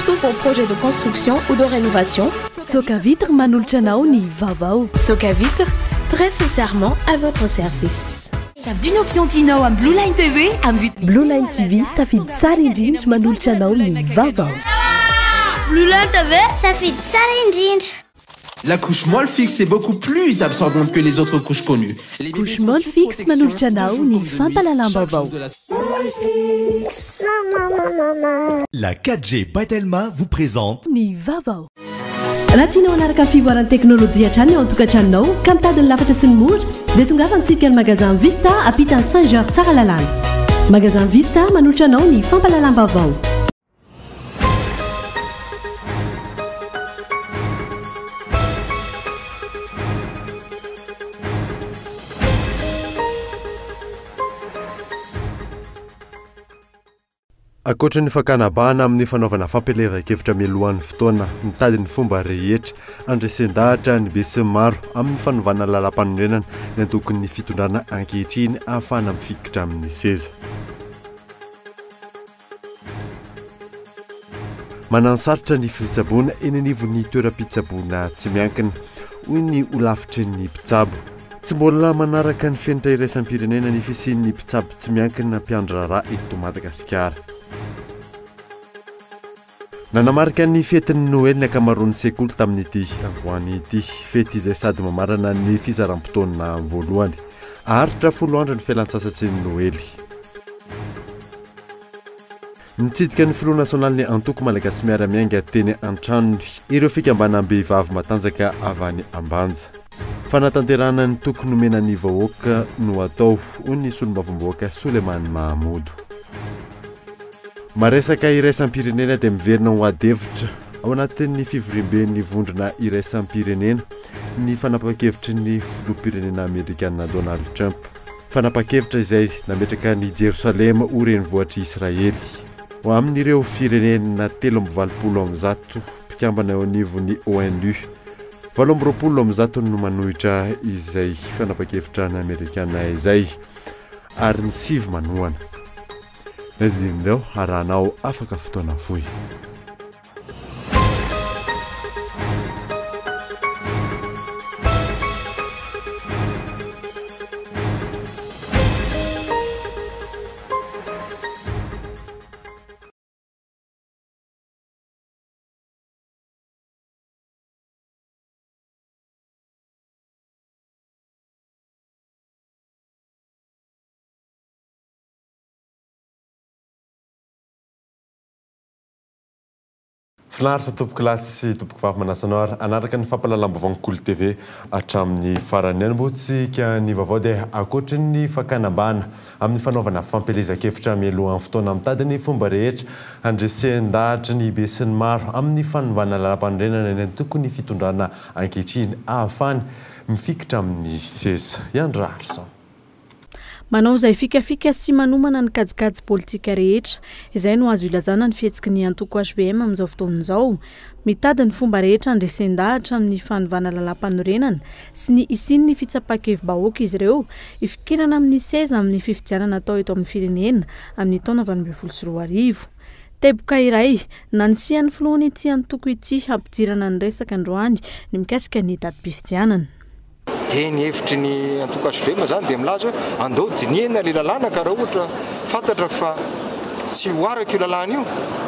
tous vos projets de construction ou de rénovation. Socavitre manolotra anao ny vaovao. Socavitre, très sincèrement à votre service. Safidio ny option tianao amin'ny Blue Line TV amin'ny vidiny. Blue Line TV, safidy tsara indrindra manolotra anao ny vaovao. Blue Line TV, safidy tsara indrindra. La couche Molfix est beaucoup plus absorbante que les autres couches connues. Couche Molfix manolotra anao ny fampahalalam-baovao. La 4G by Telma vous présente. Ny vaovao. Raha tianao hanaraka ny fivoaran'ny teknolojia hatrany ao an-tokantranonao ka mitady ny lafatra sy ny mora dia tongava mitsidika ny Magasin Vista ampitan'ny Saint Georges Tsaralalàna. Magasin Vista manolotra anao ny fampahalalam-baovao. Ankoatry ny fakana bahana amin'ny fanaovana fampielezan-kevitra mialohan'ny fotoana, mitady ny fomba rehetra handresen-dahatra ny besinimaro amin'ny fanovana lalàmpanorenana ny antokon'ny fitondrana ankehitriny ahafahana mifikitra amin'ny seza. Mananosarotra ny fitsaboana eny anivon'ny toeram-pitsaboana tsy miankina, hoy ny holafitry ny mpitsabo. Tsy mbola manaraka ny fenitra iraisam-pirenena ny fisian'ny mpitsabo tsy miankina mpiandry raharaha eto Madagasikara. Nanamarika ny fetin'ny Noely ny ankamaroan'ny sekoly tamin'ity androany ity. Fety izay sady mamarana ny fizaram-potoana voalohany. Haharitra folo andro ny fialantsasatry ny Noely. Nitsidika ny filoha nasionalin'ny antoko Malagasy Miara-Miainga teny an-tranony ireo fikambanam-behivavy matanjaka avy any Ambanja. Fanatanterahana ny toky nomena ny vahoaka no atao, hoy ny solombavambahoaka Souleymane Mahamoudou. Maresaka iraisam-pirenena dia miverina ho ady hevitra ao anatin'ny fivoriamben'ny vondrona iraisam-pirenena ny fanapahan-kevitry ny filoham-pirenena amerikana Donald Trump. Fanapahan-kevitra izay nametraka an'i Jerosalema ho renivohitr'i Israely. Ho amin'ireo firenena 183 mpikambana eo anivon'ny ONU, 128 no manohitra izay fanapahan-kevitra ny Amerikana izay, ary ny sivy manohana. Ny andinindin'ireo harahanao afaka fotoana fohy. Finaritra tompoko lahy sy tompoko vavy manasa anao ary hanaraka ny fampahalalam-baovaon'ny Kolo TV hatramin'ny farany. Ny anombohantsika ny vaovao dia ankoatry ny fakana ambana amin'ny fanaovana fampielezan-kevitra mialohan'ny fotoana mitady ny fomba rehetra handresen-dahatry ny besinimaro amin'ny fanovana lalàmpanorenana ny antokon'ny fitondrana ankehitriny ahafahany mifikitra amin'ny seza. I Andry Raharison. Manao izay fikafika sy manomana ny kajikajy politika rehetra. Izay no azo ilazana ny fihetsiky ny antoko hvm amin'izao fotoana izao. Mitady ny fomba rehetra handresen-dahatra amin'ny fanovana lalàmpanorenana sy ny hisian'ny fitsapan-kevi-bahoaka izy ireo hifikirana amin'ny seza amin'ny fifidianana atao eto amin'ny firenena amin'ny taona 2018. Teboka iray nanisihan'ny filohan'ity antoko ity hampidirana ny resaka androany ny mikasika ny datim-pifidianana. Dia ny hevitry ny antoko hvm izany dia milaza hoe andao dinihina ilay lalàna ka raha ohatra fantatra fa tsy ho araka io lalàna io,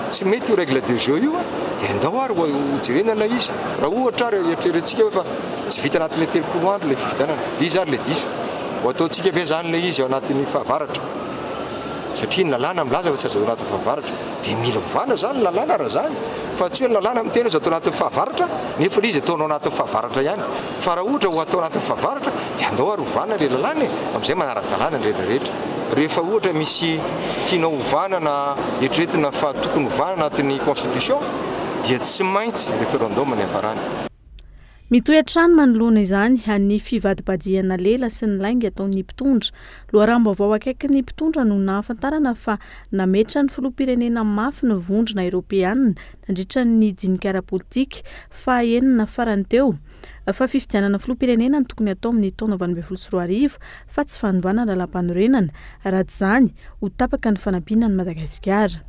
tsy mety io règle de jeu io dia andao ary ho jerena ilay izy. Raha ohatra ary eritreretintsika hoe fa tsy vita anatin'ilay 30 andro ilay fifidianana, dia iza ary ilay diso? Ho ataontsika ve izany ilay izy ao anatin'ny fahavaratra? Satria ny lalàna milaza fa tsy azo atao anatin'ny fahavaratra. Dia mila ovana izany ny lalàna raha izany, fa tsy hoe ny lalàna miteny hoe azo atao anatin'ny fahavaratra nefa ilay izy ataonao anatin'ny fahavaratra ihany. Fa raha ohatra ho atao anatin'ny fahavaratra dia andao ary ovana ilay lalàna e, amin'izay manara-dalàna ny rehetra rehetra. Rehefa ohatra misy tianao ovana na eritreretina fa tokony ovana anatin'ny constitution dia tsy maintsy referendum ny hiafarany. Mitohy hatrany manoloana izany ny fivadibadihana lela sy ny lainga ataon'ny mpitondra. Loharanom-baovao akaiky ny mpitondra no nahafantarana fa nametra ny filoham-pirenena mafy ny vondrona eoropeanina nandritra ny dinika ara-politika faha enina farany teo fa fifidianana filoham-pirenena no tokony hatao amin'ny taona 2018 fa tsy fanovana lalàmpanorenana. Raha tsy izany, ho tapaka ny fanampiana an'i Madagasikara.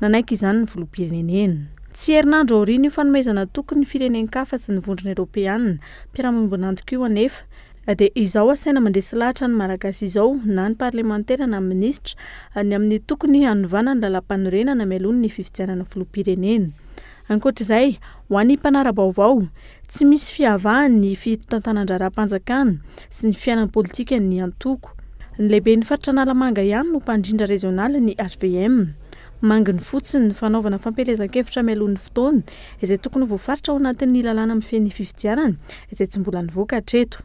Nanaiky izany ny filoham-pirenena. Tsy herinandro aorian'io fanomezana toky ny firenen-kafa sy ny Vondrona Eoropeanina mpiara-miombon'antoka io anefa dia izao asaina mandresy lahatra ny Malagasy izao na ny parlemantera na ny minisitra ny amin'ny tokony hanovana ny lalàmpanorenana mialoha ny fifidianana filoham-pirenena. Ankoatra izay, ho an'ny mpanara-baovao, tsy misy fiavahany ny fitantanan-draharaham-panjakana sy ny fiainana politikan'ny antoko. Ny lehiben'ny faritra Analamanga ihany no mpandrindra rezionaly ny hvm. Manginy fotsiny ny fanaovana fampielezan-kevitra mialoha ny fotoana, izay tokony ho voafaritra ao anatin'ny lalàna mifehy ny fifidianana, izay tsy mbola nivoaka hatreto.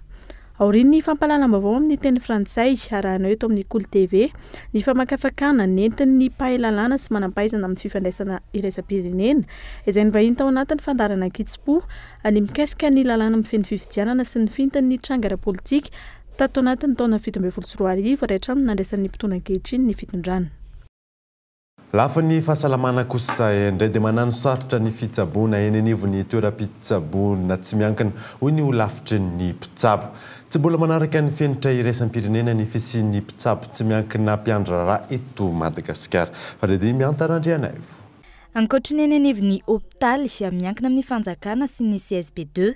Aorian'ny fampahalalam-baovao amin'ny teny frantsay, arahinao eto amin'ny Kolo TV, ny famakafakana nentin'ny mpahay lalàna sy manam-pahaizana amin'ny fifandraisana iraisam-pirenena, izay nivahiny tao anatin'ny fandaharana Ankitsim-po, ny mikasika ny lalàna mifehy ny fifidianana sy ny fintin'ny tranga ara-politika tato anatin'ny taona 2017 ary hatramin'ny nandraisan'ny mpitondra ankehitriny ny fitondrana. Lafiny fahasalamana kosa indray dia manano sarotra ny fitsaboana eny anivon'ny toeram-pitsaboana tsy miankina, hoy ny holafitry ny mpitsabo. Tsy mbola manaraka ny fenitra iraisam-pirenena ny fisian'ny mpitsabo tsy miankina mpiandry raharaha eto Madagasikara. Fadradimy Mihanta Randrianaivo. Ankoatry ny eny anivon'ny hopitaly miankina amin'ny fanjakana sy ny CSB ii.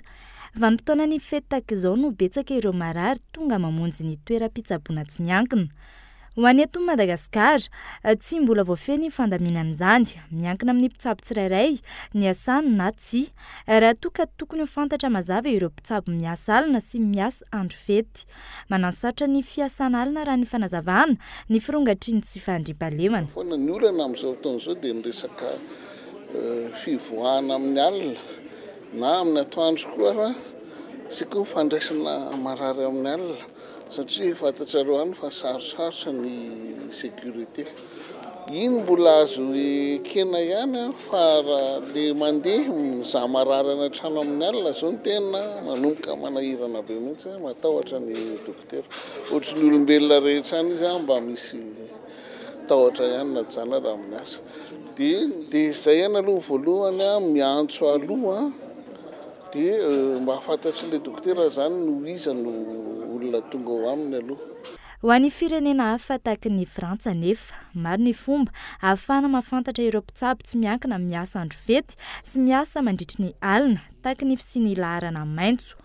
Vanim-potoanan'ny fety tahaka izao no betsaka ireo marary tonga mamonjy ny toeram-pitsaboana tsy miankina. Ho an'ny eto Madagasikara, tsy mbola voafehy ny fandaminana izany. Miankina amin'ny mpitsabo tsirairay ny asany na tsia. Raha toa ka tokony ho fantatra mazava ireo mpitsabo miasa alina sy miasa andro fety. Mananosarotra ny fiasana alina raha ny fanazavana, ny firongatry ny tsy fandriampahalemana. Foana ny olana amin'izao fotoana izao dia ny resaka fivoahana amin'ny alina na amin'ny atoandro koa ara sy koa fandraisana marary amin'ny alina. Satria fantatrareo ihany fa sarosarotra ny sécurité. Iny mbola azo ekena ihany fa raha le mandeha mizaha marary any an-trano amin'ny alina zao no tena manomboka manahirana be mihitsy, matahotra ny dokotera. Ohatry ny olombelona rehetra ihany izy mba misy tahotra ihany na jana raha amin'ny asa. Dia dia izay ihany aloha voalohany miantso aloha. Dia mba fantatr'ilay dokotera izany no iza no olona tonga ao aminy aloha. Ho an'ny firenena hafa tahaka ny Frantsa anefa, maro ny fomba ahafahana mahafantatra ireo mpitsabo tsy miankina miasa andro fety sy miasa mandritry ny alina, tahaka ny fisian'ny laharana maitso.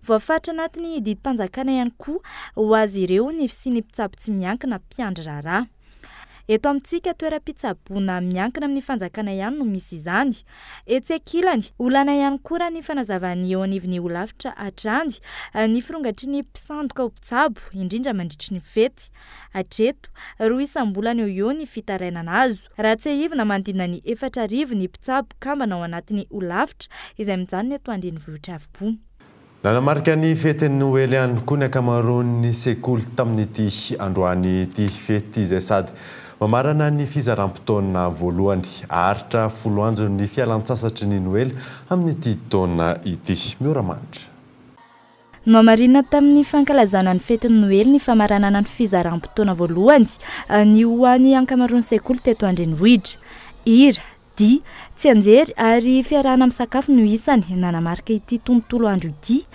Voafaritra anatin'ny didim-panjakana ihany koa ho azy ireo ny fisian'ny mpitsabo tsy miankina mpiandry raharaha. Eto amintsika, toeram-pitsaboana miankina amin'ny fanjakana ihany no misy izany. Etsy ankilany, olana ihany koa raha ny fanazavan'ny eo anivon'ny holafitra hatrany, ny firongatry ny mpisandoka ho mpitsabo, indrindra mandritry ny fety. Hatreto, roa isam-bolana eo ho eo ny fitarainana azo. Raha tsiahivina, manodidina ny 4000 ny mpitsabo mpikambana ao anatin'ny holafitra, izay mijanona eto an-drenivohitra avokoa. Nanamarika ny fetin'ny Noely ihany koa ny ankamaroan'ny sekoly tamin'ity androany ity. Fety izay sady mamarana ny fizaram-potoana voalohany. Haharitra folo andro ny fialantsasatry ny Noely amin'ity taona ity. Mioramandra. Nohamarinina tamin'ny fankalazana ny fetin'ny Noely ny famaranana ny fizaram-potoana voalohany ny ho an'ny ankamaroan'ny sekoly teto an-drenivohitra. Hira, Dihy, tsianjery ary fiarahana misakafo no isany nanamarika ity tontolo andro ity.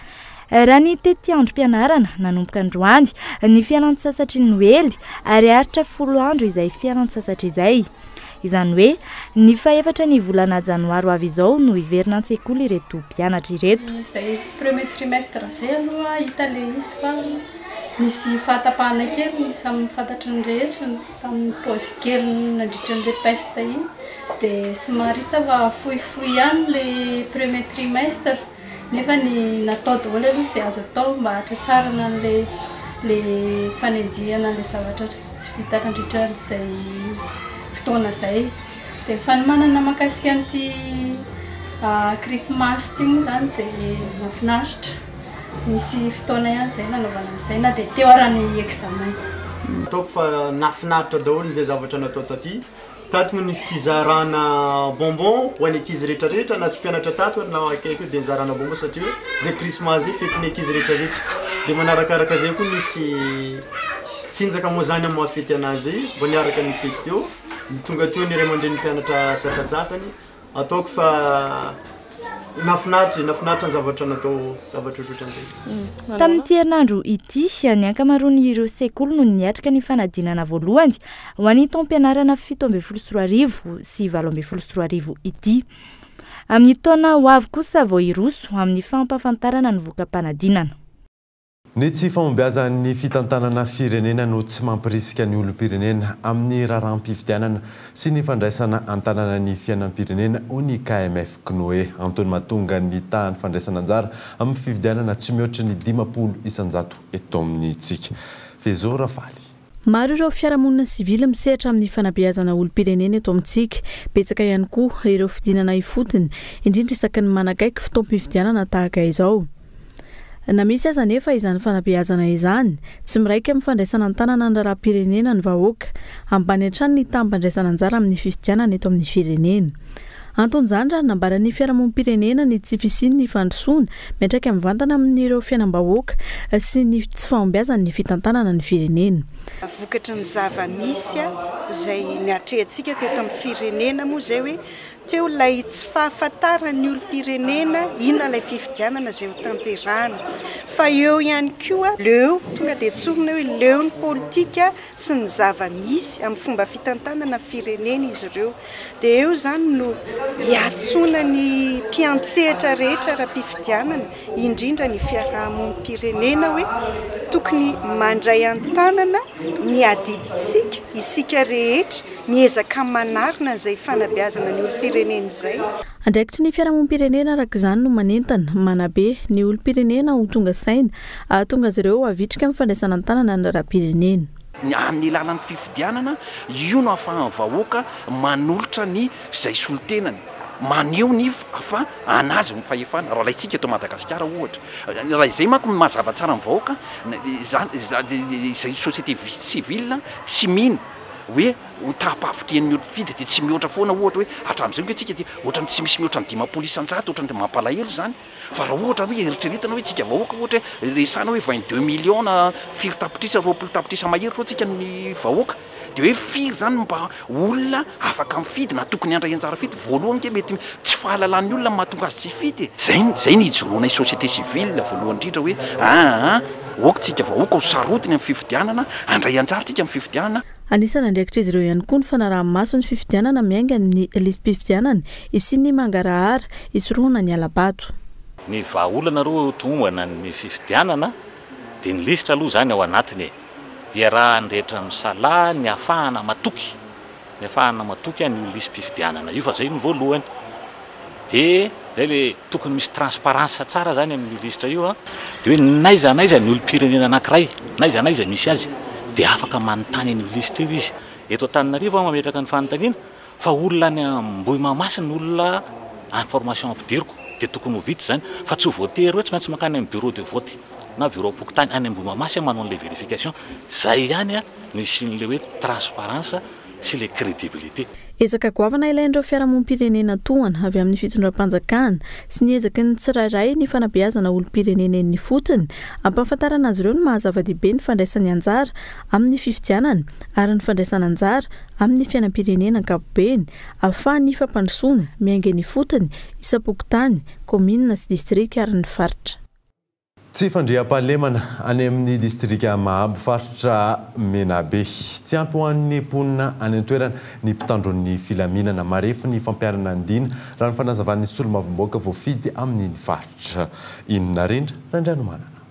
Raha ny tetiandrom-pianarana, nanomboka androany ny fialantsasatry ny Noely ary haharitra folo andro izay fialantsasatra izay. Izany hoe, ny fahefatra ny volana janoary ho avy izao no hiverina an-tsekoly ireto mpianatra ireto. Izay premier trimestre izay aloha hita ilay izy fa nisy fahatapahana kely, samy fantatry ny rehetra. Tamin'ny pause kely nandritra an'ilay peste iny dia somary hita fa fohifohy ihany ilay premier trimestre nefa ny natao daholo aloha izay azo atao mba hahatratrarana an'ilay ilay fanenjehana an'ilay zavatra tsy vita nandritra izay fotoana izay. Dia ny fanomanana mahakasika an'ity krismasy ity moa izany dia mahafinaritra. Nisy fotoana ihany izay nanaovana an'izay na dia teo ara ny examen. Ataoko fa nahafinaritra daholo izay zavatra natao taty. Tato moa ny fizarana bonbon ho an'ny ankizy rehetrarehetra na tsy mpianatra tato ary na akaiky eo dia nizarana bonbon satria hoe zay krismasy zay fetin'ny ankizy rehetrarehetra. Dia manarakaraka zay koa nisy tsinjaka moa zany amin'ny maha fety anazy zay mba niaraka nifety teo. Tonga teo ny ray aman-drenin'ny mpianatra sasantsasany. Ataoko fa nahafinaritra e, nahafinaritra ny zavatra natao, zavatra ohatrohatran'izay. Tamin'ity herinandro ity, ny ankamaroan'ireo sekoly no niatrika ny fanadinana voalohany ho an'ny taom-pianarana 2017 sy 2018 ity. Amin'ny taona ho avy kosa vao hiroso amin'ny fampahafantarana ny voka-panadinana. Ny tsy fahombiazan'ny fitantanana firenena no tsy mampirisika ny olom-pirenena amin'ny raharaham-pifidianana sy ny fandraisana an-tanana ny fiainam-pirenena, hoy ny KMF Cnoe. Antony mahatonga ny tahan'ny fandraisana anjara amin'ny fifidianana tsy mihoatra ny 50% eto amintsika. Vezo Rafaly. Maro ireo fiarahamonina sivily misehatra amin'ny fanabeazana olom-pirenena eto amintsika. Betsaka ihany koa ireo fidinana ifotony, indrindra isaky ny manakaiky fotoam-pifidianana tahaka izao. Na misy aza anefa izany fanabeazana izany, tsy miraika amin'ny fandraisana an-tanana ny raharaham-pirenena ny vahoaka. Ambany hatrany ny taham-pandraisana anjara amin'ny fifidianana eto amin'ny firenena. Anton'izany raha ny nambaran'ny fiarahamonim-pirenena ny tsy fisian'ny fandrosoana miantraika mivantana amin'ireo fiainam-bahoaka sy ny tsy fahombiazan'ny fitantanana ny firenena. Vokatry ny zava-misy izay niatrehantsika teto amin'ny firenena moa izay hoe teo ilay tsy fahafantaran'ny olom-pirenena inona ilay fifidianana izay ho tanterahana fa eo ihany koa leo, tonga dia tsorina hoe leo ny politika sy ny zava-misy amin'ny fomba fitantanana ny firenena izy ireo. Dia eo izany no iantsoana ny mpiantsehatra rehetra ara-pifidianana, indrindra ny fiarahamonim-pirenena hoe tokony mandray an-tanana ny adidintsika isika rehetra miezaka manarina izay fanabeazana ny olom-pirenena izay. Andraikitry ny fiarahamonim-pirenena araka izany no manentana, manabe, ny olom-pirenena ho tonga saina, hahatonga azy ireo havitrika amin'ny fandraisana an-tanana ny raharaham-pirenena. Ny amin'ny alalan'ny fifidianana, io no ahafahan'ny vahoaka manolotra ny izay solontenany, maneho ny fa an'azy ny fahefana. Raha alaintsika eto Madagasikara ohatra, raha izay manko no mazava tsara amin'ny vahoaka, izany izay société civile tsy mino hoe ho taham-pahavitrihan'ny olom-pifidy dia tsy mihoatra foana ohatra hoe hatramin'izay ange tsika dia ohatran'ny tsy misy mihoatra ny 50%, ohatran'ny mampalahelo izany. Fa raha ohatra hoe eritreretina hoe tsika vahoaka ohatra hoe resahina hoe 22 millions na firy tapitrisa, 20 tapitrisa mahery zao tsika ny vahoaka, de hoe firy zany mba olona afaka mifidy na tokony handray anjara fidy, voalohany nge mety tsy fahalalan'ny olona no mahatonga azy tsy hifidy e! Zay zay ny ijoroanay société civile voalohany indrindra hoe aa ok tsika vahoaka ho sarotiny amin'ny fifidianana, handray anjara tsika amin'ny fifidianana. Anisan'ny andraikitr'izy ireo ihany koa ny fanaraha-maso ny fifidianana miainga amin'ny lisi-pifidianana hisian'ny mangarahara, hisorohana ny hala-bato. Ny vahaolana aloha tomombana ny fifidianana dia ny lisitra aloha izany ao anatiny e! Iarahan'ny rehetra misalahy ny ahafahana matoky, ny ahafahana matoky an'io lisi-pifidianana io fa izay no voalohany. Dia izay le tokony misy transparence tsara zany amin'io lisitra io an, dia hoe n'aiza n'aiza ny olom-pirenena anankiray, n'aiza n'aiza misy azy dia afaka manontany an'io lisitra io izy. Eto Antananarivo aho mametraka ny fanontaniana fa olona any Ambohimahamasina olona information ampidiriko dia tokony ho vita izany fa tsy ho voatery hoe tsy maintsy mankany amin'ny bureau de vote na bureau pokontany any Ambohimahamasina manao an'ilay vérification. Izay ihany no hisian'ilay hoe transparence sy ilay crédibilité. Ezaka goavana ilain'ireo fiarahamonim-pirenena tohana avy amin'ny fitondram-panjakana sy ny ezaky ny tsirairay ny fanabeazana olom-pirenena eny ifotony, hampahafantarana azy ireo ny maha zava-dehibe ny fandraisany anjara amin'ny fifidianana ary ny fandraisana anjara amin'ny fiainam-pirenena ankapobeny ahafahan'ny fampandrosoana miainga eny ifotony, isam-pokontany, kaominina sy distrika ary ny faritra. Tsy fandriampahalemana any amin'ny distrika Mahabo, faritra Menabe. Tsy ampy ho an'ny mponina any an-toerana ny mpitandro ny filaminana. Marefo ny fampiharana ny dina, raha ny fanazavan'ny solombavambahoaka voafidy amin'iny faritra iny. Narindra Randrianomanana.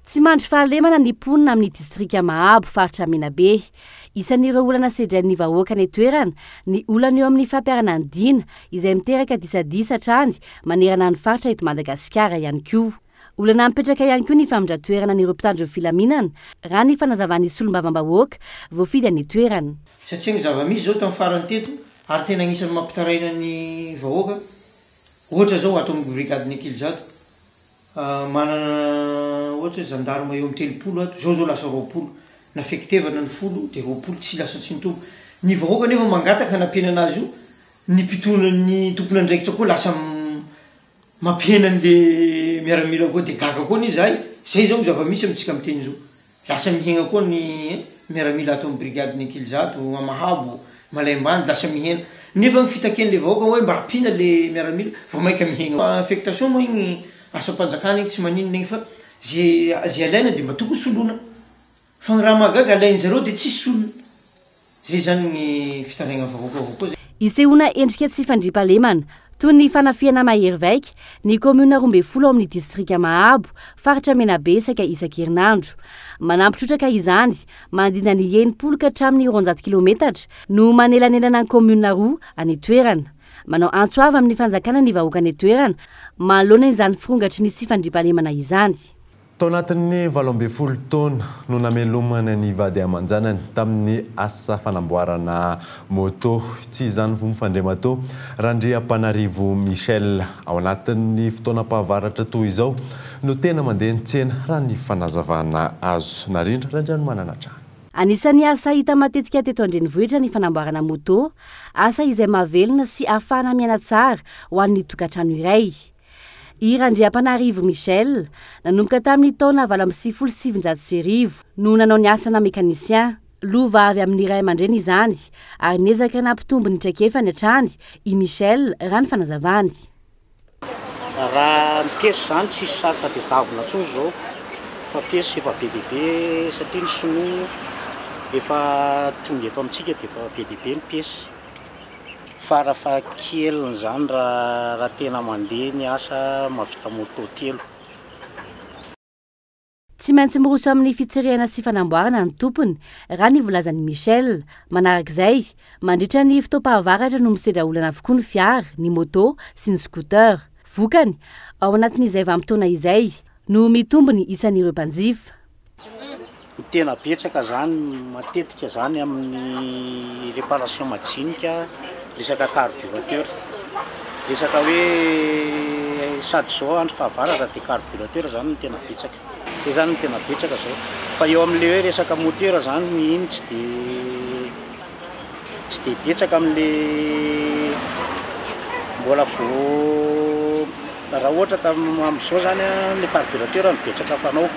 Tsy mandry fahalemana ny mponina amin'ny distrika Mahabo, faritra Menabe. Isan'ireo olana sedrain'ny vahoaka any an-toerana ny olana eo amin'ny fampiharana ny dina, izay miteraka disadisa hatrany manerana ny faritra eto Madagasikara ihany koa. Olana mipetraka ihany koa ny famindran-toerana an'ireo mpitandro ny filaminana, raha ny fanazavan'ny solombavambahoaka voafidy any an-toerana. Satria ny zava-misy izao tamin'ny farany teto ary tena agnisan'ny mampitaraina ny vahoaka, ohatra zao ato amin'ny brigadin'i Ankilizato, manana ohatra hoe gendarme eo amin'ny 30 ato, zao zao lasa 20, nafektevana ny folo dia 20 tsy lasa tsy nitombo. Ny vahoaka nefa mangataka hanampiana anazy io, ny mpitondra ny tompon'andraikitra koa lasa Mampihena an'le miaramila koa de gaga koa anie zahay, zay zao ny zava-misy amintsika miteny zao, lasa mihegna koa ny miaramila ato amin'ny brigade-n'ny Ankilizato, Amahabo, Malaimbandy, lasa mihena, nefa ny fitakian'le vahoaka hoe mba ampiana le miaramila vao maika mihegna, affectation moa igny asam-panjakana igny tsy maninona igny fa ze ze alaina de mba tokony soloina. Fa ny raha mahagaga alain-jareo dia tsisy olona. Zay zany ny fitaraigna vahoaka avao koa zay. Isehoana endrika tsy fandriampahalemana. Toy ny fanafihana mahery vaika ny kaominina 12 ao amin'ny distrika Mahabo, faritra Menabe saika isan-kerinandro. Manampy trotraka izany, manodidina ny 60 ka hatramin'ny 200 kilometatra no manelanelana ny kaominina roa any an-toerana. Manao antso avo amin'ny fanjakana ny vahoaka any an-toerana manoloana izany firongatry ny tsy fandriampahalemana izany. Tao anatin'ny 18 taona no namelomana ny vady aman-janany tamin'ny asa fanamboarana moto. Tsy izany fo mifandriamatoa Randriampanarivo Michel. Ao anatin'ny fotoanam-pahavaratra toy izao no tena mandeha ny tsena raha ny fanazavana azo. Narindra Randrianomanana hatrany. Anisan'ny asa hita matetika teto an-drenivohitra ny fanamboarana moto, asa izay mahavelona sy ahafahana miaina tsara ho an'ny tokantrano iray. I Randriampanarivo Michel, nanomboka tamin'ny taona 1998 no nanao ny asana mécanicien. Lova avy amin'ny ray aman-dreny izany ary niezaka nampitombo ny traikefany hatrany i Michel raha ny fanazavany. Raha ny piesy izany tsisy sarotra tadiavina intsony izao fa piesy efa be dia be satria ny sinoa efa tonga eto amintsika dia efa be dia be ny piesy. Farafahakeliny izany raha tena mandeha ny asa mahavita moto telo. Tsy maintsy miroso amin'ny fitsirihana sy fanamboarana ny tompony, raha ny volazan'i Michel. Manarak'izay, mandritra ny fotoam-pahavaratra no misedra olana avokoa ny fiara, ny moto sy ny scooter. Vokany, ao anatin'izay vanim-potoana izay no mitombo ny isan'ireo mpanjifa. Ny tena betsaka zany matetika zany amin'ny réparation majinika resaka carburateur, resaka hoe sady zao andro fahavaratra dia carburateur zany no tena betsaka, zay zany no tena betsaka zao, fa eo amin'le hoe resaka moteur zany iny tsy de tsy de betsaka amin'le mbola vao raha ohatra ka amin'izao zany an le carburateur no betsaka mpanao.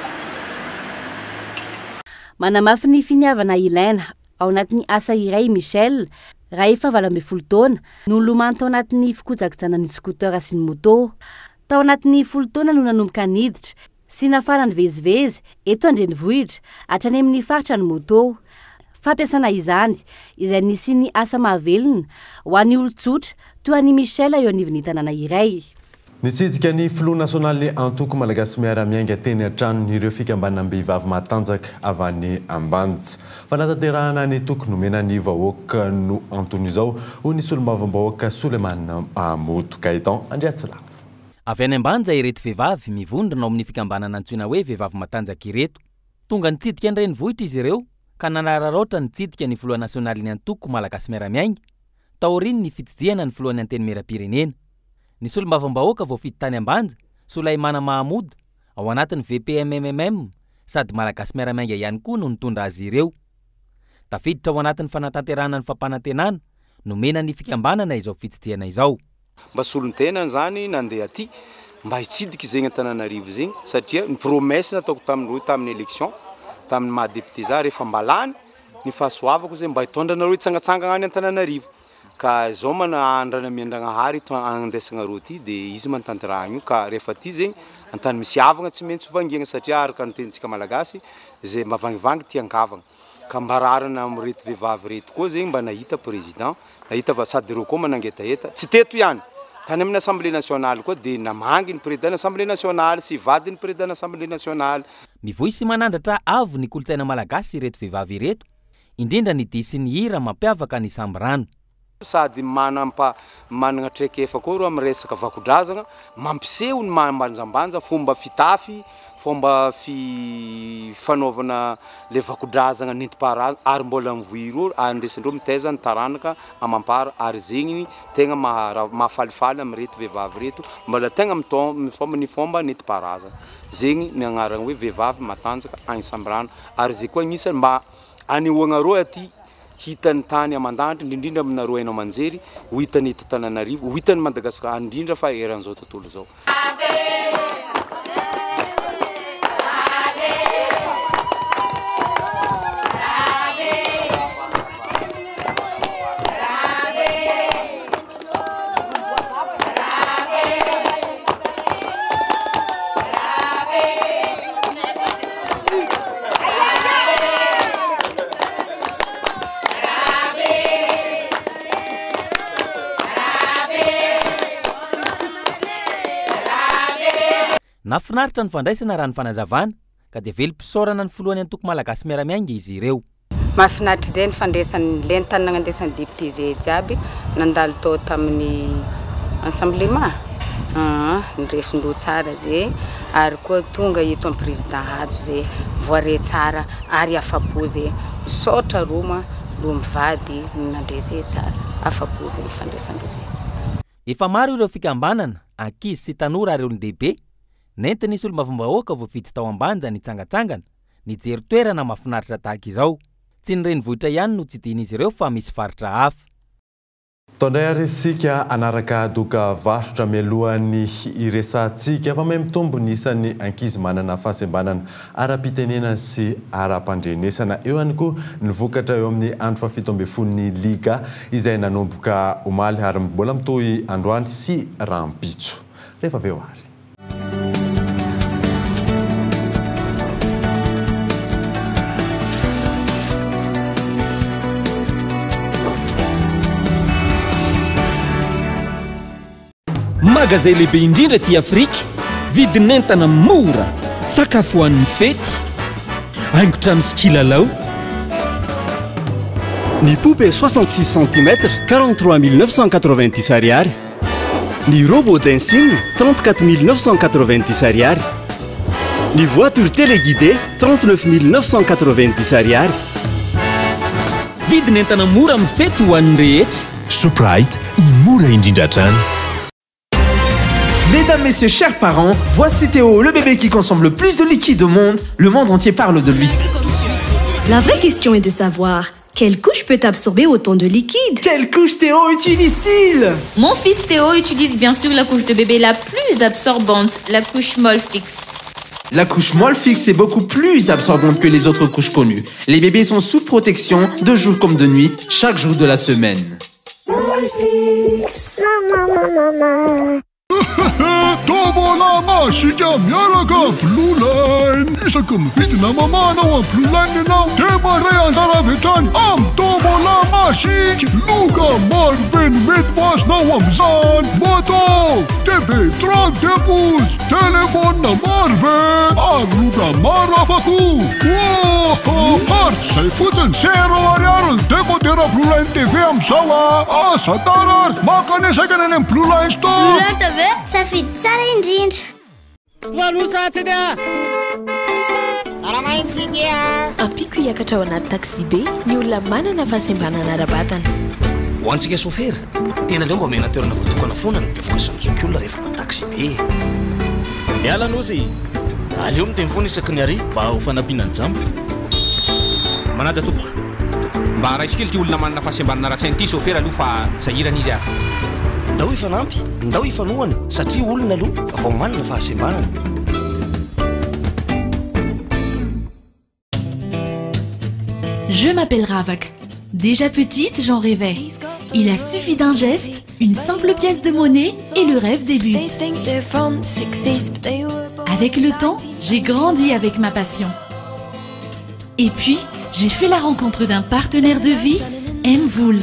Manamafy ny finiavana ilaina ao anatin'ny asa iray i Michel, raha efa 18 taona, no nilomano tao anatin'ny fikojakojana ny scooter sy ny moto. Tao anatin'ny folo taona no nanomboka niditra sy nafana nivezivezy eto an-drenivohitra hatrany amin'ny faritra ny moto. Fampiasana izany, izay nisian'ny asa mahavelona ho an'ny olon-tsotra toa an'i Michel eo anivon'ny tanàna iray. Nitsidika ny filoha nasionalin'ny antoko Malagasy Miara-Miainga teny an-tranony ireo fikambanam-behivavy matanjaka avy any Ambanja. Fanatanterahana ny toky nomena ny vahoaka no anton'izao, hoy ny solombavambahoaka Souleymane Mahamoud Gaëtan Andriatsilavo. Avy any Ambanja ireto vehivavy mivondrona ao amin'ny fikambanana antsoina hoe Vehivavy Matanjaka ireto. Tonga nitsidika ny renivohitra izy ireo ka nanararaotra nitsidika ny filoha nasionalin'ny antoko Malagasy Miara-Miainga taorian'ny fitsidihana ny filohan'ny Antenimierampirenena. Ny solombavambahoaka voafidy tany Ambanja, Soulaimana Mahamoud, ao anatin'ny VPMMM sady Malagasy Miara-Miainga ihany koa no nitondra azy ireo. Tafiditra ao anatin'ny fanatanterahana ny fampanantenana nomena ny fikambanana izao fitsidihana izao. Mba solontenany zany nandeha aty mba hitsidika zegny Antananarivo zegny satria ny promesse nataoko tamin'ireo tamin'ny election tamin'ny maha député za rehefa mba lany ny fahasoavako zay mba hitondra anareo hitsangatsangana any Antananarivo ka zao mana andranamiandragnahary andesagnareo aty de izy mantanterahagna io ka rehefa aty zegny antany misy havagna tsy maintsy ho vangiagna satria araka ny tenintsika malagasy zay mavangivangy tian-kavagna. Ka mba rariny amin'ireto vehivavy ireto koa zegny mba nahita président, nahita fa sady ireo koa manangetaheta, tsy teto ihany, tany amin'ny assemblée nationale koa dia namangy ny président ny assemblée nationale sy vadin'ny président ny assemblée nationale. Mivoy sy manandratra avo ny kolontsaina malagasy ireto vehivavy ireto, indrindra ny dihy sy ny hira mampiavaka ny Sambirano. Sady manampa managna traikefa koa reo am resaka vakodrazagna, mampiseho ny maha mbanjambanja, fomba fitafy, fomba fi fanaovana le vakodrazagna nentim-paharazana ary mbola mivoy reo andesindreo mitaiza ny taranaka amampara ary zegny tegna maha ra mahafalifaly amreto vehivavy reto mbola tegna mitô mifômba ny fomba nentim-paharazana, zegny ny agnarana hoe vehivavy matanjaka agny Sambirano ary zay koa agnisany mba anehoagnareo aty Hitan'ny tany aman-danitra, indrindrindra aminareo haino aman-jery, ho hitan'ny eto Antananarivo, ho hitan'i Madagasikara, indrindra fa eran'izao tontolo izao. Nahafinaritra ny fandraisana raha ny fanazavana ka dia velom-pisaorana ny filohan'ny antoko Malagasy Miara-Miainga izy ireo. Mahafinaritra izay ny fandraisany lentany nagnandesan'ny député zay jiaby nandalo tao tamin'ny Assemblement aa niresin-droa tsara zay ary koa tonga eto amin'ny président Hajo zay voare tsara ary afa-po zay misaotra roa ma roa mivady nandre zay tsara afa-po zay fandraisan-droa zay. Efa maro ireo fikambanana, ankizy sy tanora ary olon-dehibe, nentin'ny solombavambahoaka voafidy tao Ambanja nitsangantsangana, nijery toerana mahafinaritra tahaka izao. Tsy ny renivohitra ihany no tsidihin'izy ireo fa misy faritra hafa. Tao indray ary isika hanaraka doka varotra mialohan'ny hiresahantsika fa mihamitombo ny isan'ny ankizy manana fahasembanana ara-pitenenana sy ara-pandrenesana. Eo ihany koa ny vokatra eo amin'ny andro fahafito ambin'ny folon'ny Liga izay nanomboka omaly ary mbola mitohy androany sy rahampitso. Rehefa avy eo ary. Magazay lehibe indrindra aty Afrika, vidin'entana mora, sakafo ho an'ny fety, haingon-trano sy kilalao. Ny poupée 66 centimètres, 43 990 ariary. Ny robot dancing, 34 990 ariary. Ny voiture téléguidée, 39 990 ariary. Vidin'entana mora amin'ny fety ho an'ny rehetra. Shoprite, ny mora indrindra hatrany. Mesdames, Messieurs, chers parents, voici Théo, le bébé qui consomme le plus de liquide au monde. Le monde entier parle de lui. La vraie question est de savoir quelle couche peut absorber autant de liquide Quelle couche Théo utilise-t-il Mon fils Théo utilise bien sûr la couche de bébé la plus absorbante, la couche Molfix. La couche Molfix est beaucoup plus absorbante que les autres couches connues. Les bébés sont sous protection de jour comme de nuit, chaque jour de la semaine. Molfix. Maman, maman, maman. Tombola masiaka miaraka Blue Line. Isaky mividy na mamana ao amin'ny Blue Line ianao dia mandray anjara avy hatrany amin'ny tombola masiaka. Loka maro be no mety ho azonao amin'izany. Moto, TV 32 pouces, telefaonina maro be ary loka maro hafa koa. Ohoho! Ary tsy izay fotsiny, zéro ariary ny décodeur Blue Line TV amin'izao a! Aza tara ary mankanesa haingana any amin'ny Blue Line Store. Blue Line TV, safidy tsara indrindra. Ampiako hiakatra ao anaty taxi-be ny olona manana fahasembanana ara-batana. Ho antsika sôfera, tena aleo mba omena toerana voatokana foana ny bevoka sy ny zokiolona rehefa manao taxi-be e. Miala Nosy! Aleo miteny foana isaky ny arrêt mba ho fanampiana ny jamba. Manaja tompoko. Mba raiso kely ity olona manana fahasembanana ara-tsaina ity sôfera aloha fa sahirana izy a. Ndao hifanampy, ndao hifanohana satria olona aloha vao manana fahasembanana. Je m'appelle Ravak. Déjà petite, j'en rêvais. Il a suffi d'un geste, une simple pièce de monnaie et le rêve débute. Avec le temps, j'ai grandi avec ma passion. Et puis, j'ai fait la rencontre d'un partenaire de vie, Mvoul.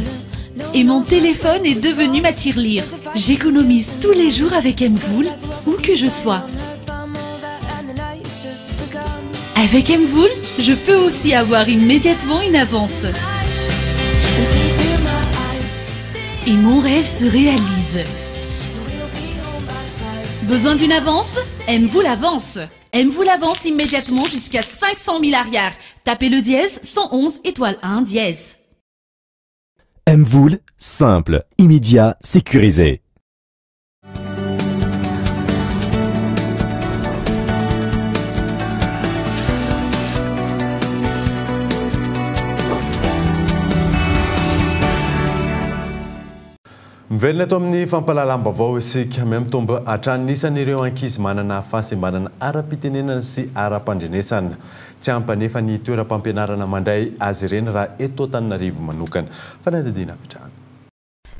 Et mon téléphone est devenu ma tirelire. J'économise tous les jours avec Mvoul, où que je sois. Avec Mvoul, je peux aussi avoir immédiatement une avance. Et mon rêve se réalise. Besoin d'une avance Mvoul avance. Mvoul avance immédiatement jusqu'à 500 000 arrières. Tapez le dièse 111 étoile 1 dièse. Mvoul, simple, immédiat, sécurisé. Miverina eto amin'ny fampahalalam-baovao isika. Mihamitombo hatrany ny isan'ireo ankizy manana fahasembanana ara-pitenenana sy ara-pandrenesana. Tsy ampy anefa ny toeram-pampianarana mandray azy ireny raha eto Antananarivo manokana. Fanadihadiana avy hatrany.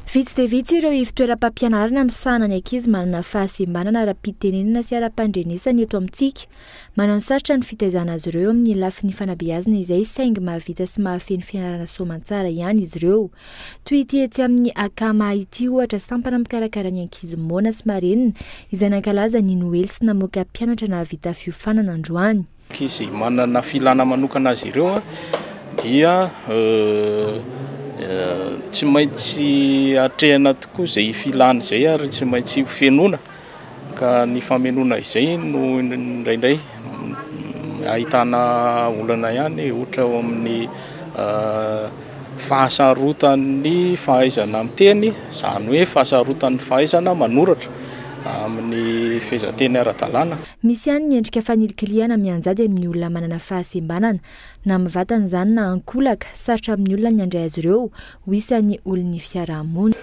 Vitsy dia vitsy ireo ivon-toeram-pampianarana misahana ny ankizy manana fahasembanana ara-pitenenana sy ara-pandrenesana eto amintsika. Mananosarotra ny fitaizana azy ireo amin'ny lafiny fanabeazana izay saingy mahavita sy mahafeno fianarana soamantsara ihany izy ireo. Toy ity etsy amin'ny Akama ity ohatra sampana mikarakara ny ankizy moana sy marenina izay nankalaza ny Noely sy namoaka mpianatra nahavita fiofanana androany. Ankizy manana filana manokana azy ireo dia tsy maintsy atrehina tokoa izay filana izay ary tsy maintsy ho fenoina ka ny famenoana izay no indraindray ahitana olana ihany ohatra eo amin'ny fahasarotan'ny fahaizana miteny, izany hoe fahasarotan'ny fahaizana manoratra amin'ny fehezanteny ara-dalàna. Misy ihany ny endrika fanilikilihana mianjady amin'ny olona manana fahasembanana, na mivantana izany na ankolaka, sarotra amin'ny olona ny handray azy ireo ho isan'ny olon'ny fiarahamonina.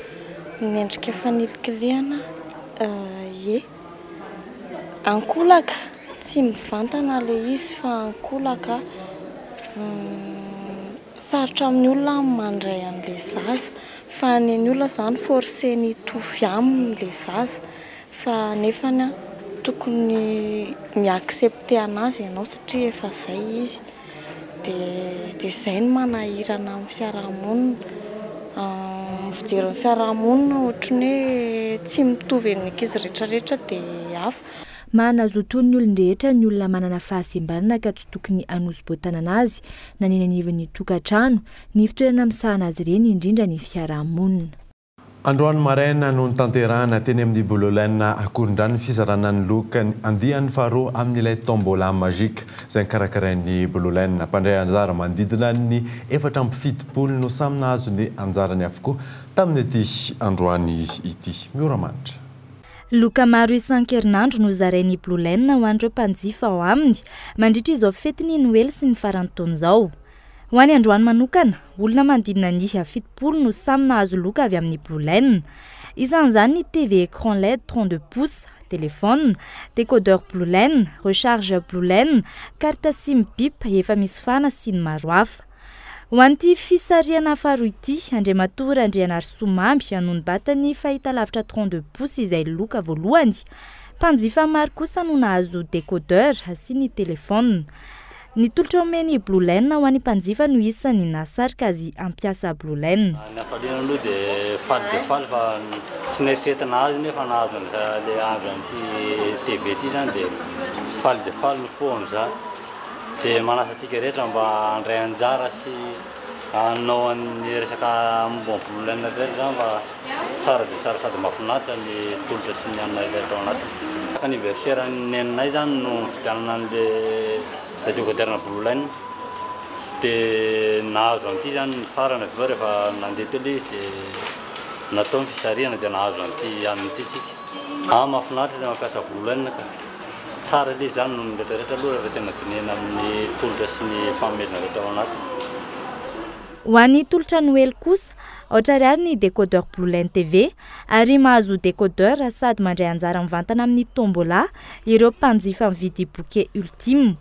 Ny endrika fanilikilihana, ie. Ankolaka, tsy mivantana ilay izy fa ankolaka. Sarotra amin'ny olona ny mandray an'ilay zaza fa ny an'ny olona izany forcer-ny hitovy aminy ilay zaza. Fa nefany an, tokony mi-accepter anazy ianao satria efa zay izy. De de zay no manahirana amin'ny fiarahamonina. Ny fijery ny fiarahamonina ohatran'ny hoe tsy mitovy amin'ny ankizy rehetrarehetra de hafa. Manana zo toy ny olon-drehetra ny olona manana fahasembanana ka tsy tokony hanosi-boatanana azy na ny eny anivon'ny tokantrano, ny fitoerana misahana azy ireny indrindra ny fiarahamonina. Androany maraina no notanterahana teny amin'ny Bololène Akorondrano ny fizarana ny loka andiany faharoa amin'ilay Tombola Magique izay nokarakarain'ny Bololène. Mpandray anjara manodidina ny 74 no samy nahazo ny anjarany avokoa tamin'ity androany ity. Mioramanitra. Loka maro isan-kerinandro no zarain'ny Bololène ho an'ireo mpanjifa ao aminy mandritra izao fetin'ny Noely sy ny faran'ny taona izao. Ho an'ny androany manokana, olona manodidina ny 70 no samy nahazo loka avy amin'ny Blue Line. Isan'izany ny TV écran led 32 pouces, téléphone, décodeur Blue Line, recharge Blue Line, carte sim bip efa misy fana sy ny maro hafa. Ho an'ity fisarihana faharoa ity, Andriamatoa Randrianarisoa Mamy no nibata ny fahitalavitra 32 pouces izay loka voalohany. Mpanjifa maro kosa no nahazo décodeur sy ny téléphone. Ny tolotra omen'ny Blue Line ho an'ny mpanjifa no isan'ny nahasarika azy hampiasa Blue Line. Ny hafaliana aloha dia faly dia faly fa tsy neritreretina azy nefa nahazo an'ilay andro an'ity TV ity izany dia faly dia faly ny fo amin'izany. Dia manasa antsika rehetra mba handray anjara sy hanao an'ny resaka momba ny Blue Line rehetra izany fa tsara dia tsara sady mahafinaritra ny tolotra sy ny hanina rehetra ao anatiny. Anniversaire an'ny neninay izany no nividianana an'ilay décodeur Blue Line dia nahazo an'ity izany ny farany avy eo rehefa nandeha teo ilay izy dia natao ny fisarihana dia nahazo an'ity hanina ity tsika. Ah mahafinaritra ilay mampiasa Blue Line ka. Tsara ilay izy izany noho ny rehetra rehetra aloha rehefa tena dinihina amin'ny tolotra sy ny fanomezana rehetra ao anatiny. Ho an'ny tolotra Noely kosa, aotra ariary ny décodeur Blue Line TV ary mahazo décodeur sady mandray anjara mivantana amin'ny tombola ireo mpanjifa mividy bouquet ultime.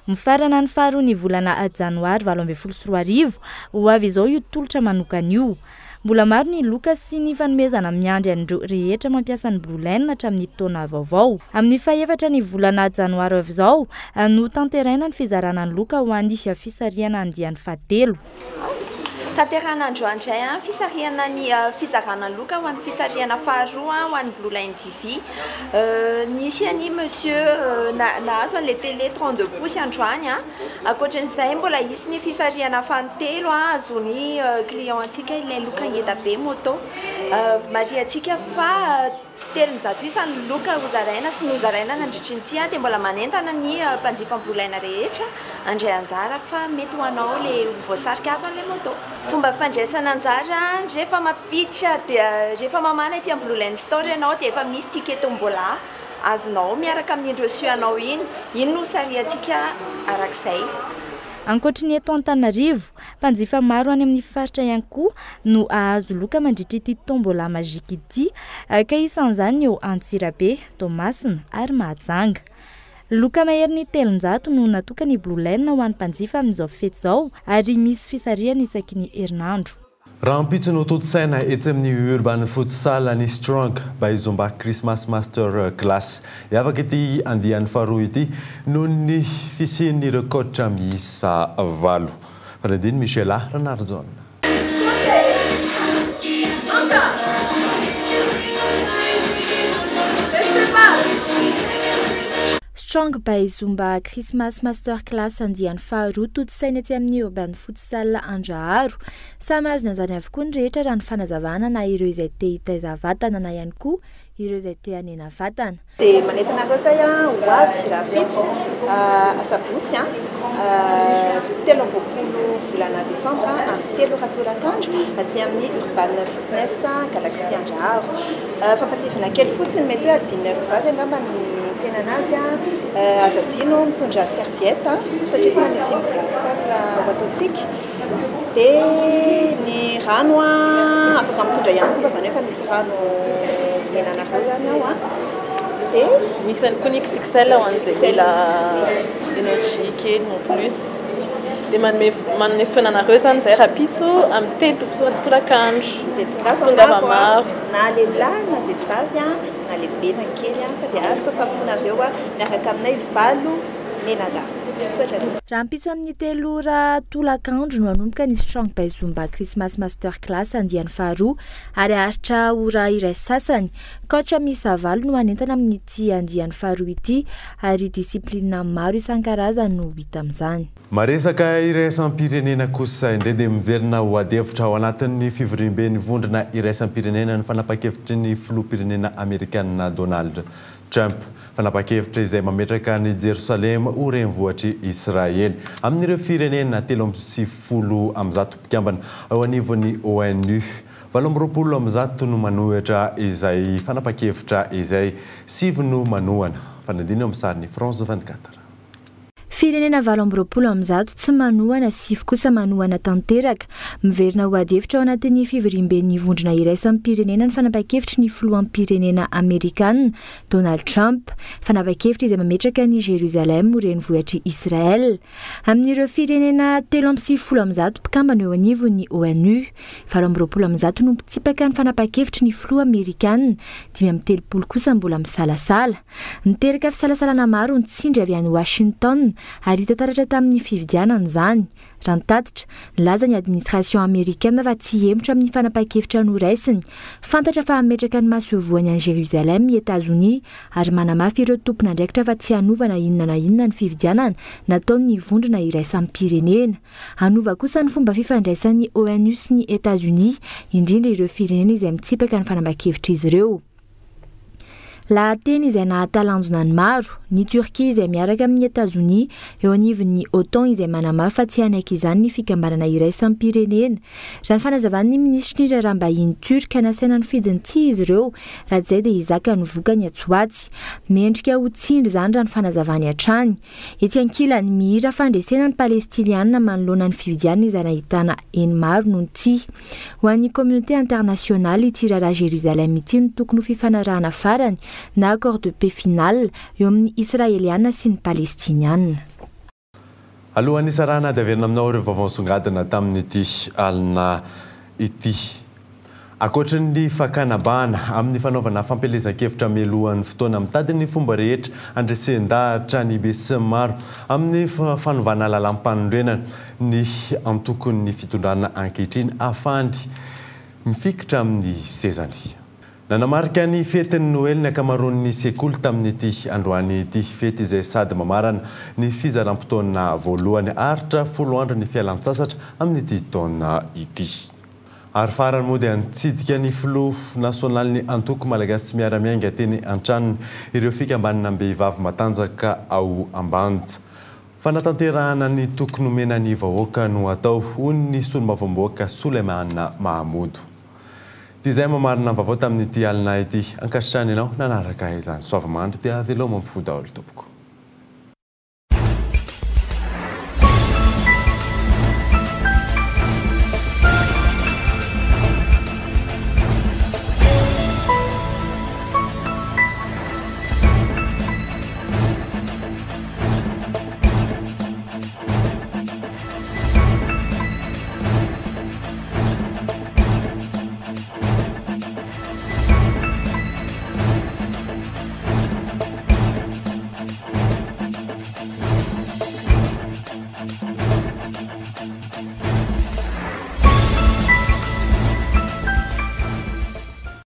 Mifarana ny faharoa ny volana janoary 2018 ho avy izao io tolotra manokana io. Mbola maro ny loka sy ny fanomezana miandry an'ireo rehetra mampiasa ny Blue Line hatramin'ny taona vaovao. Amin'ny fahefatra ny volana janoary ho avy izao no tanteraina ny fizarana ny loka ho an'ny fisarihana andiany fahatelo. Tanterahina androany indray ny fisarihana ny fizarana loka ho an'ny fisarihana faharoa ho an'ny Blue Line TV. Nisy an'i Monsieur nahazo an'ilay télé 32 pouces androany. Ankoatran'izay mbola hisy ny fisarihana fahatelo hahazoan'ny client antsika ilay loka ngeda be moto. Marihantsika fa 300 isa ny loka hozaraina sy nozaraina nandritry ny ity dia mbola manentana ny mpanjifa Blue Line rehetra handray anjara fa mety ho anao ilay ho voasarika azo an'ilay moto. Fomba fandraisana anjara, rehefa mampiditra dia rehefa mamana ety amin'ny Blue Line Store ianao dia efa misy ticket tombola azonao miaraka amin'iny reçu anao iny, iny no hosarihantsika arak'izay. Ankoatry ny eto Antananarivo, mpanjifa maro any amin'ny faritra ihany koa no hahazo loka mandritra ity Tombola Magique ity ka isan'izany ny eo Antsirabe, Toamasina ary Mahajanga. Loka maherin'ny 300 no natokan'ny Blue Line ho an'ny mpanjifa amin'izao fety izao ary misy fisarihana isaky ny herinandro. Rahampitso no tontosaina etsy amin'ny Urban Futsal ny Strong by Zumba Christmas Master Class. Hiavaka ity andiany faharoa ity noho ny fisian'ireo coach miisa valo. Fanadin'i Michela Ranarijaona. Strong by Zumba Christmas Master Class andiany faharoa tontosaina etsy amin'ny Urban Futsal Andraharo. Samy mahazo ny anjarany avokoa ny rehetra raha ny fanazavana na ireo izay te hitaiza vatana na ihany koa ireo izay te hanena vatana. Dia manentana anareo izay ho avy rahampitso asabotsy 23 volana desambra amin'ny 3 ora tolakandro aty amin'ny Urban Fitness Galaxy Andraharo. Fampatsiahivana kely fotsiny, mety hoe adinonareo vavy angamba ny miteny anazy, aza adino mitondra serviette satria tena misy mivoha au sol ho ataontsika. Dia ny rano afaka mitondra ihany koa fa izany hoe efa misy rano omena anareo ihany ao. Dia misy ihany koa ny XXL ho an'izay mila énergie kely en plus. Dia manome manome fotoana anareo izany izahay rahampitso amin'ny 3 tolakandro. Dia tongava maro na lehilahy na vehivavy na lehibe na kely fa dia azoko afaponareo miaraka aminay 8 menadahy. Misaotra tompoko. Rahampitso amin'ny 3 ora tolakandro no hanomboka ny Strong by Zumba Christmas Master Class andiany faharoa ary haharitra ora iray sasany. Coach miisa 8 no hanentana amin'ity andiany faharoa ity ary discipline maro isan-karazany no ho hita amin'izany. Maresaka iraisam-pirenena kosa indray dia miverina ho adihevitra ao anatin'ny fivoriamben'ny vondrona iraisam-pirenena ny fanapahan-kevitry ny filoham-pirenena amerikanina Donald Trump. Fanapahan-kevitra izay mametraka an'i Jerosalema ho renivohitr'i Israely amin'ireo firenena 193 mpikambana eo anivon'ny ONU. 128 no manohitra izay fanapahan-kevitra izay, 9 no manohana. Fanadino amin'ny sarin'ny France 24. Firenena 128 tsy manohana, 9 kosa manohana tanteraka. Miverina ho adihevitra ao anatin'ny fivoriamben'ny vondrona iraisam-pirenena ny fanapahan-kevitry ny filoham-pirenena amerikana, Donald Trump. Fanapahan-kevitra izay mametraka an'i Jérusalem ho renivohitr'i Israel. Amin'ireo firenena 193 mpikambana eo anivon'ny ONU, 128 no mpitsipaka ny fanapahan-kevitry ny filoha amerikana, 35 kosa mbola misalasala. Niteraka fisalasalana maro ny tsindry avy any Washington ary hita taratra tamin'ny fividianana izany. Raha ny tatitra, nilaza ny administration amerikana fa tsy hihemotra amin'ny fanapahan-kevitra noraisiny. Fantatra fa hametraka ny masoivohony any Jérusalem i Etazonia ary manamafy ireo tompon'andraikitra fa tsy hanova na inona na inona ny fividianana nataon'ny vondrona iraisam-pirenena. Hanova kosa ny fomba fifandraisan'ny ONU sy ny Etazonia, indrindra ireo firenena izay mitsipaka ny fanapahan-kevitr'izy ireo. Lahateny izay nahatalanjona ny maro, ny Turquie izay miaraka amin'i Etazonia eo anivon'ny OTAN izay manamafy fa tsy hanaiky izany ny fikambanana iraisam-pirenena. Raha ny fanazavan'ny minisitry ny raharaham-bahiny Turc, nasaina nifidy ny tsia izy ireo, raha tsy izay dia hizaka ny vokany atsy ho atsy. Mendrika ho tsindry izany raha ny fanazavany hatrany. Etsy ankilany, mihira fandresena ny Palestiniana manoloana ny fifidianana izay nahitana eny maro noho ny tsia. Ho an'ny communauté internationale, ity raharaha Jérusalem ity no tokony ho fifanarahana farany na accord de paix final eo amin'ny Israeliana sy ny Palestiniana. Alohan'ny hisarahana dia averina aminao ireo vaovao nisongadina tamin'ity alina ity. Ankoatry ny fakana bahana amin'ny fanaovana fampielezan-kevitra mialohan'ny fotoana, mitady ny fomba rehetra handresen-dahatra ny besinimaro amin'ny fanovana lalàmpanorenana ny antokon'ny fitondrana ankehitriny ahafahany mifikitra amin'ny sezany. Nanamarika ny fetin'ny Noely ny ankamaroan'ny sekoly tamin'ity androany ity. Fety izay sady mamarana ny fizaram-potoana voalohany. Haharitra 10 andro ny fialantsasatra amin'ity taona ity. Ary farany moa dia nitsidika ny filoha nasionalin'ny antoko Malagasy Miara-Miainga teny an-tranony ireo fikambanam-behivavy matanjaka ao Ambanja. Fanatanterahana ny toky nomena ny vahoaka no atao, hoy ny solombavambahoaka Souleymane Mahamoudou. Dia izay mamarina ny vaovao tamin'ity alina ity. Ankasitrahana ianao nanaraka izany. Soavimandry dia veloma mifoha daholo tompoko.